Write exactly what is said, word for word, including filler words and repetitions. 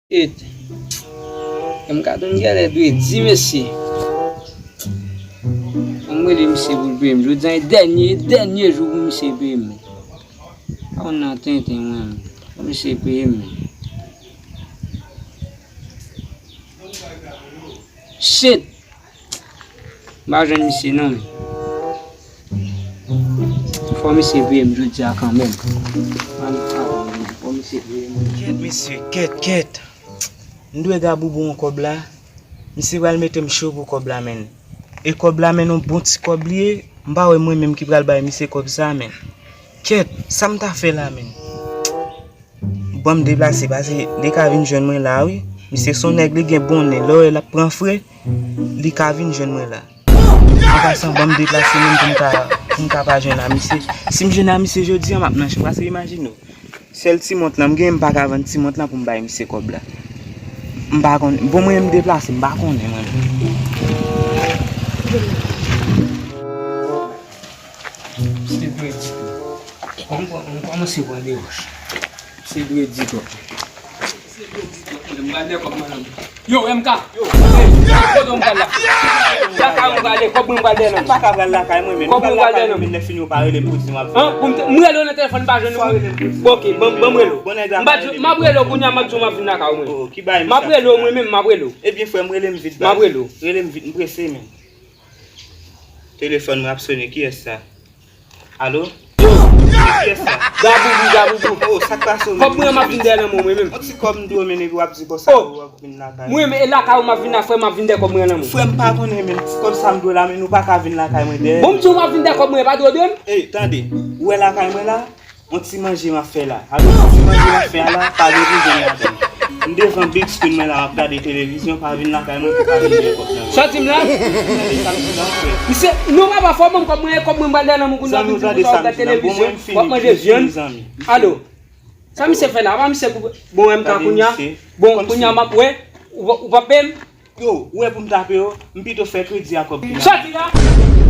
Shit. M ka tann genlè dwe di mesye. An m rele misye pou l peye m. Jodi a e dènye, e dènye jou pou misye peye m. Pa konn nan tenten mwen. Fò misye peye m. Shit. M pa jwenn misye non. Fò misye peye m jodi a kanmenm. Fò misye peye m. Kèt mesye, kèt, kèt. M dwe Gaboubou yon kòb la. Misye pral mete m cho pou kòb la, menn. E kòb la, menn, yon bon ti kòb li ye. M pa wè mwen menm ki pral bay misye kòb sa, menn. Kèt, sa m ta fè la, menn? Ban m deplase, paske li ka vin jwenn mwen la, wi. Misye se yon nèg, li gen bon nen. Lè w wè l ap pran fre, li ka vin jwenn mwen la. An pasan, ban m deplase menm pou m ka, pou m ka pa jwenn a misye. Si m jwenn a misye jodi a, m ap nan cho. Paske imajine w, sèl ti mont lan m gen, m pa ka vann ti mont lan pou m bay misye kòb la. M pa konn, bon, mwen, m deplase, m pa konnen, mwen. Se dwe di tou. Bon, m kò-, m kòmanse pran de wòch. Se dwe di tou. Se dwe di tou. M pral de kòb mwen nan. Yo, M K. Yo. Kote m pral la? Lakay mwen pral de, kòb mwen pral de nan. M pa ka pral lakay mwen, men. Kòb mwen pral de nan. Men lè fini ou pa rele m pou di m ap vin. An, pou m te, m rele w nan telefòn, m pa jwenn ou. Fò rele m pou di m. Ok, ban m, ban m rele w. Bon nèg la. M pa di, m ap rele w kounye a, m ap di w m ap vin lakay ou, mwen. Oh, ki bagay misye ap fè la? M ap rele w, mwen menm, m ap rele w. Ebyen, frè m, rele m vit, baz. M ap rele w. Rele m vit, m prese, men. Telefòn mwen ap sone, kiyès sa? Alo? Yo! Kiyès sa? Gaboubou, Gaboubou. Oh, sa k pase w menm? Kòb mwen an m ap vin dèyè nan men w, mwen menm. Yon ti kòb m dwe w men epi w ap di konsa w ap vin lakay mwen. Mwen menm, e lakay ou m ap vin la, frè m, m ap vin dèyè kòb mwen an nan men w. Frè m, pa konnen menm, ti kòb sa m dwe w la, men nou pa ka vin lakay mwen dèyè. Bon, m di w m ap vin dèyè kòb mwen, e pa dwe w dwe m? Ey, tande, ou wè lakay mwen la? Yon ti manje m ap fè la. Alò, ti manje m ap fè a la, pa gen pwoblèm ladan. M devan big screen mwen la, m ap gade televizyon, pa vin lakay mwen pou pa vin gen kòb nan men. Sòti m la. Misye, non, papa, fò ban m kòb mwen, kòb mwen m pral dèyè nan men w kounye a, vin di m konsa w ap gade televizyon, w ap manje vyann. Alo. Sa misye fè la? Apa misye pou, bon, M K kounye a? Bon, kounye a m ap wè, ou pa, ou p ap peye m? Yo, ou wè pou m tape yo, m pito fè kredi a kòb ki la. Sòti la!